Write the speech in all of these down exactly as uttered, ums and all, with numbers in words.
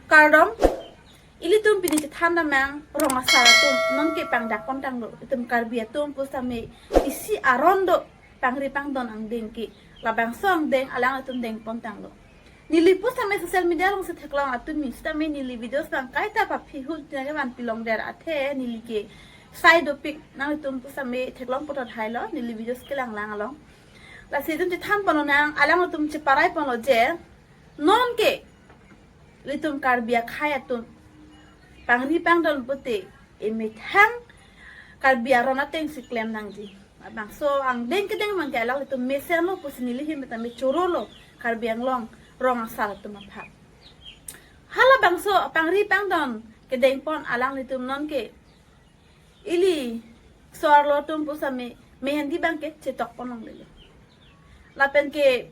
Kardom, ilitum pini chethan damnang rong asar atum nonke pangdak pon tanglo. Itum Karbi atum pusitame isi aron do pangri pangdon angdeng ke, labangso angdeng alanglitum deng pon tanglo. Neli pusitame social media alongsi theklong atum, pusitame neli videos abang kaita paphihul tina kevan pilong der athe neli ke sai dopik, nanglitum pusitame theklong puthot hailo neli videos kelang lang along. Lasi itum chethan pon lonang, alanglitum cheparai ponlo je nonke ilitum Karbi akhei atum pangri pangdon pute emethang Karbi aron atengsi klem nangji. Labangso angdeng kedeng abangke alanglitum mesenlo pusi neli ahin petame chorolo Karbi Anglong rong asar atum aphan. Halabangso pangri pangdon kedeng pon alanglitum nonke ili so-arlo atum pusitame mehendi abangke chetok pon longlelo. Lapen ke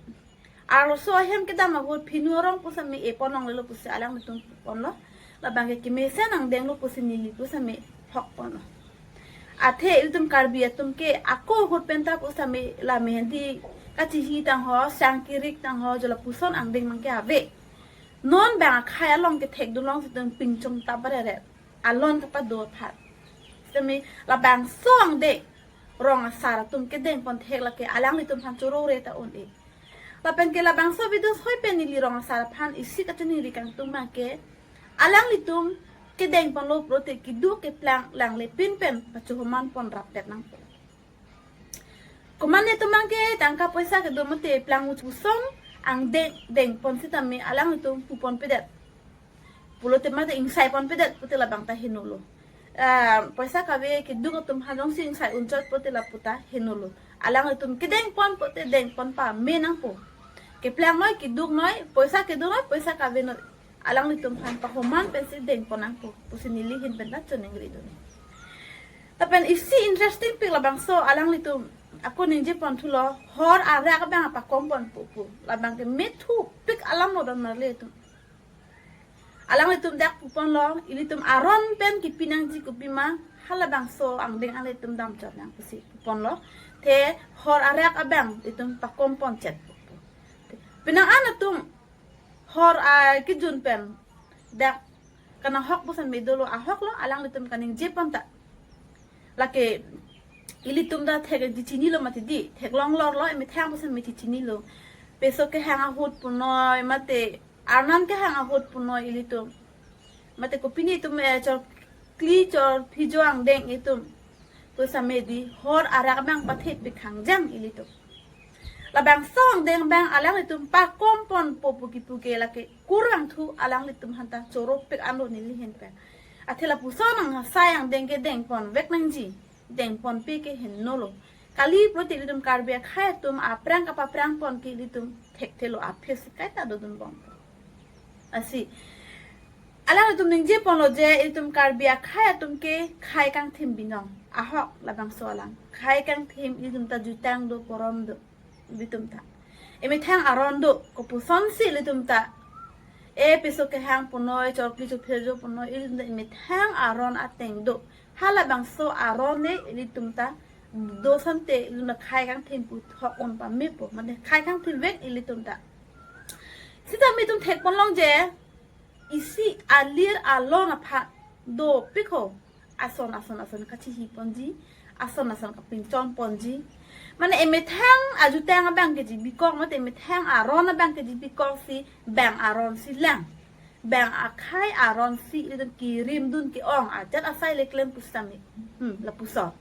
arloso ahem kedam ahut phinu arong pusitame e pon longlelo pusi alanglitum pu ponlo. Labangke kemesen angdenglo pusi neli pusitame hok ponlo. Athe ilitum Karbi atum ke ako ahut penta pusitame la mehendi kachihi tangho, sang kirik tangho, jo lapuson angdeng abangke ave. Non bang akhei along kethekdun alongsi itum pingchong ta barere alon kapado aphan. Sitame labangso angdeng rong asar atum kedeng pon thek lake alanglitum aphan chorore ta un-e. Lapen ke labangso video soi pen neli rong asar aphan isi kachiningri kangtung abangke, alanglitum kedeng ponlo pulote keduk keplang langle pin pen pachohoman pon rapet nangpo. Komat netum abangke tangka poisa kedo mate plang uch puson angdeng deng pon sitame alanglitum pu ponpedet pulote mate ingsai ponpedet pute labang ta henolo. Ah, poisa kave keduk atum aphan jongsi ingsai unchot pute lapu ta henolo. Alanglitum kedeng pon pute deng pon pame nangpo. Keplang noi, keduk noi, poisa kedo noi, poisa kave noi, alanglitum aphan pahoman pensi deng pon nangpo pusi neli ahin penta choningri dun. Lapen isi interesting pik labangso alanglitum ako ningje pon thulo, hor arak abang apakom ponpo pu. Labangke methupik alam lo don marli atum. Alanglitum dak pu ponlo, ilitum aron pen kipi nangji kopima, halabangso angdeng alanglitum damchot nang pusi pu ponlo. Te hor arak abang itum pakom pon chet pu. Penang an atum hor akejun pen dak kanahok pusitame dolo, ahok lo, alanglitum kaningje pon ta. Lake ilitum ta thek di chinilo mati di, theklong lorlo, emethang pusitame chinilo. Peso kehang ahut punoi, mate arnan kehang ahut punoi ilitum. Mate kopine itum, eh, chorkli chorphi jo angdeng itum pusitame di hor arak abang pathepik hangjang ilitum. Labangso angdeng abang alanglitum pakom ponpo pu kipu ke lake kurvangthu alanglitum aphanta choropik anlo neli ahin pen. Athe lapuson angsai angdeng ke deng ponvek nangji, deng ponpe ke henolo. Kali pulote ilitum Karbi akhei atum aphrang kapaphrang pon ke ilitum thekthelo, aphi si kaita dodun bom. Lasi alanglitum ningje ponlo je ilitum Karbi akhei atum ke khei kangthim binong. Ahok labangso alam. Khei kangthim ilitum ta jutang do, korom do, ilitum ta. Emethang aron do, kopusonsi ilitum ta. E peso kehang punoi, chorkli chorphi jo punoi, ilitum ta emethang aron ateng do. Halabangso aron ne ilitum ta do sante ilitum ta khei kangthim pu thok un pamepo, mane khei kangthimvek ilitum ta. Sitame itum thek pon long je isi alir alon aphan dopik ho. Ason ason ason kachihi ponji, ason ason kapinchong ponji. Mane emethang ajutang abang ke jibikok, mate emethang aron abang ke jibikok si bang aron si lang. Bang akhei aron si ilitum kirim dun ke-ong ajat asai le klem pusitame. Hmm, lapuson.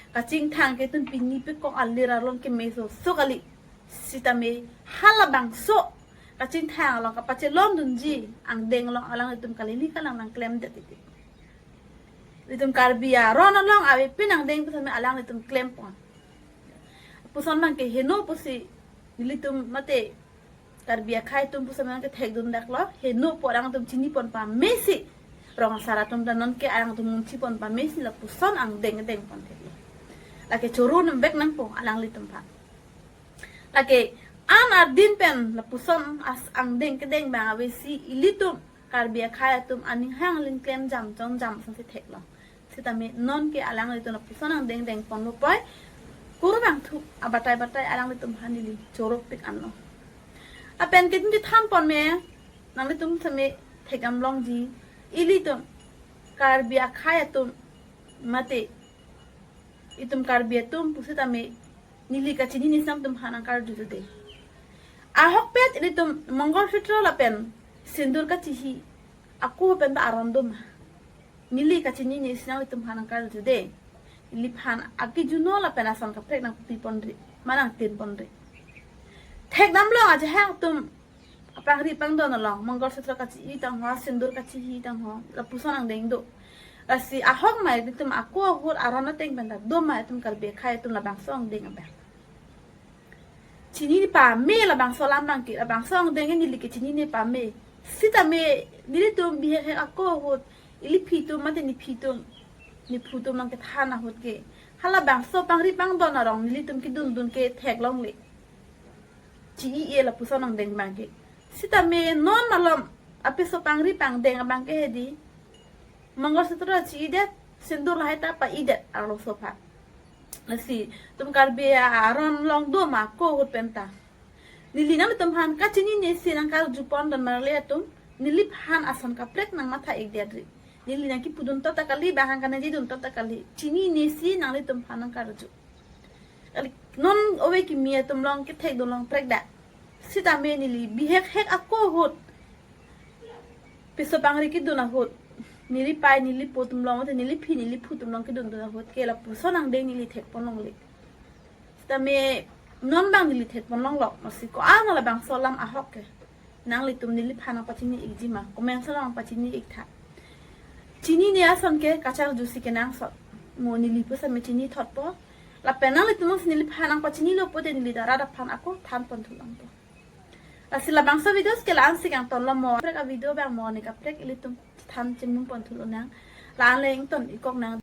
Kachingthang ke itum pini pekok alir alon ke meso so kali. Sitame halabangso kachingthang along kapachelon dunji angdeng along alanglitum kalili kalang nangklemdet titi. Itum Karbi aron along avepin angdeng pusitame alanglitum klem pon. Puson abang ke heno pusi ilitum mate Karbi akhei atum pusitame kethek dun dak lo, heno pu alangtum chini pon pamesi. Rong asar atum ta nonke alangtum nunchi pon pamesi lapuson angdeng deng pon thek lo. Lake choro nembek nangpo alanglitum aphan. Lake an ardin pen lapuson as angdeng kedeng abang avesi ilitum Karbi akhei atum aning hang ling klem jam chong jam asonsi thek lo. Sitame nonke alanglitum lapuson angdeng deng ponlo poi. Kurvangthu abatai batai alanglitum aphan neli choropik anlo. Lapen ke itum chethan pon me, nanglitum sitame thekdam longji, ilitum Karbi akhei atum mate itum Karbi atum pusitame neli kachinine si nangtumphan nangkarju dei. Ahokpet ilitum Mongol Sutra lapen sindur kachihi ako pen ta aron doma. Neli kachinine si nangtumphan nangkarju dei. Neliphan akijuno lapen ason kaprek nangpiponri, ma nangtinponri. Thekdam long ajahak atum apangri pangdon along, Mongol Sutra kachihi tangho, sindur kachihi tangho, lapuson angdeng do. Lasi ahok ma ilitum ako ahut aron ateng pen ta doma itum Karbi akhei atum labangso angdeng abang. Chini pame labangso alam abangke, labangso angdeng neli ke chinine pame. Sitame nelitum bihek hek ako ahut, ili aphi atum mate nephi atum, nephu atum nangkethan ahut ke, halabangso pangri pangdon arong nelitum kedundun ke theklongle. Chi-i-e lapuson angdeng abangke. Sitame non malom apiso pangri pangdeng abangke hedi, Mongol Sutra chi-idet, sindur lahai ta pa-idet arloso aphan. Lasi itum Karbi aron long doma ako ahut pen ta. Neli nangtumphan kachinine si nangkarjupondon marle atum, neliphan ason kaprek nangmatha-ikdetri. Neli nangkipudun tot ta kali, bahang kanangjedun tot ta kali. Chinine si nanglitumphan nangkarju. Kali non ove kimi atum long kethekdun long prekdak. Sitame neli bihek hek ako ahut piso pangri kedun ahut, neli pei neli po atum long, neli aphi neli phu atum long kedundun ahut ke lapuson angdeng neli thekponlongle. Sitame non abang neli thekponlonglo, masi ko-an labangso alam ahok ke nanglitum neliphan nangpachini-ikji ma, comment section nangpachini-iktha. Chinine ason ke kacharjusi kenangsot. Mo neli pusitame chinithotpo. Lapen nanglitum neliphan nangpachinilo pulote neli ta rat aphan ako thanpon thulongpo. Lasi labangso videos ke la-ansi kangtonlo, mo kaprek avideo abang mo ne kaprek ilitum than chimumpon thulonang. La-an le ington-ikkok nang.